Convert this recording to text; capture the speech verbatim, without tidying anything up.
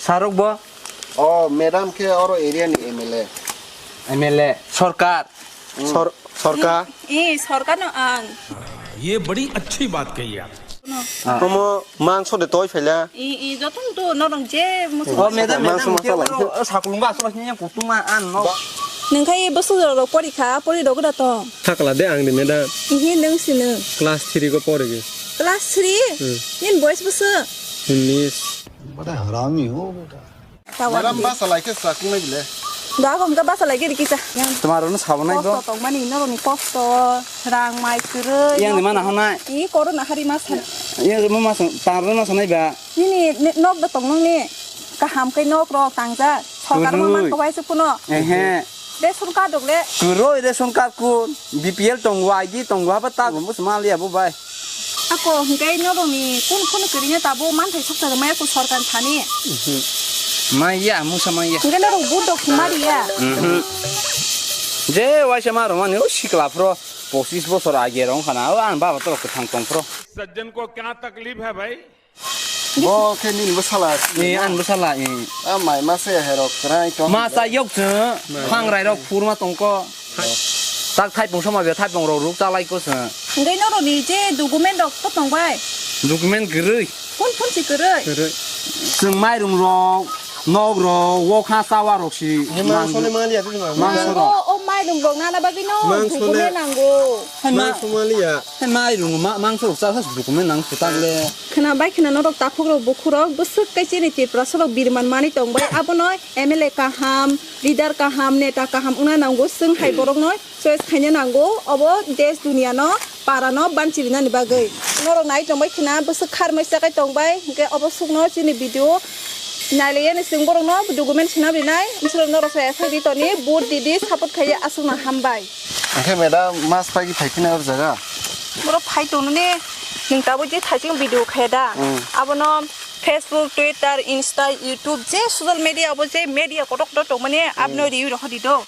Sarok bo? Oh, madam khe oro area ni M L A. M L A, sorkar. Hmm. Sor-, sorkar. Eh, eh, sorkar no ang. ये बड़ी अच्छी बात कही आप। No. Ah. Omo mangso de toi phaila. Eh, eh, jotong to norong je musu. Oh, madam, mangso madam, masala. Sakulung ba asal sini yang kutung ma an no. Nengkai bosu rok pori kha, pori rok da to. Thakla de ang de madam. Ihi nung si nung. Class three ko pori ge. Class three? Hmm. Nin boys bosu? Unis. Bada harami ho beta. Madam basa lai khe sa kungnai bile. Da ko hingka basa lai kiri kisa. Tomar no sabo nai bo. Kosto tong mani no ni kosto rang mai suru. Yang di mana honai? I koro na hari mas. Yang mo mas tar no mas nai ba. Nini nok da tong nung ni. Kaham kai nok rok tangja. Sokar ma man ko wai su kuno. Ehe. Ration card rok le. Kwrwi ration card kun, B P L tongo, I D tongo, haba ta gumbo sma liya bo bai. Ako hingkai norokni kun kun kwrwino tabo manthai soksa rwmaya ko sorkar thani. Mhm. Maya, musa maya. Hingkai norok budok mari ya. Mhm. Je waisa ma rwmani o sikla phro pochis bosor age rong khana o ang baba to kwthang tong phro. सज्जन को क्या तकलीफ है भाई? Bo khe nini bwsala. Eh, ani bwsala, eh. A mai ma se herok kwrai tong. Ma cha yok se, phangrai rok phurma tongko. Tak thaipung sama be thaipung rok ruk chalai ko se. Hingke norok ni je document rok to tong bai. Document kwrwi. Kun kun si kwrwi. Kwrwi. Chwng mairung rok, nok rok, wokha chawa rok si. He mangso le manglia twi mangso. Mangso rok. O, o mairung rok nana bagwi no document nango. Mangso manglia. He mairung ma-, mangso rok cha document nang sutak le. Khwna bai khwna norok takhuk rok bukhuk rok bwswk kai chini Tiprasa rok birman manwi tong bai abono M L A kaham, leader kaham, neta kaham wngna nango chwng hai borok no choice khaina nango obo desh duniya no para no banchi rinani bagwi. Norok nai tong bai khwna bwswk kharmai chakai tong bai hwnkhe obo swkno chini video nailaiya ni chwng borok no document swnam rinai bwswk norok se thai di toni vote di di support khaiya aswk no hambai. Hwnkhe madam mas pagi phai phina or jaga. Borok phai tongno ne nwng tabuk je thaising video khe da. Mm. Abono Facebook, Twitter, Insta, YouTube je social media abo je media kotok kotok tongmani abono review rokha di do.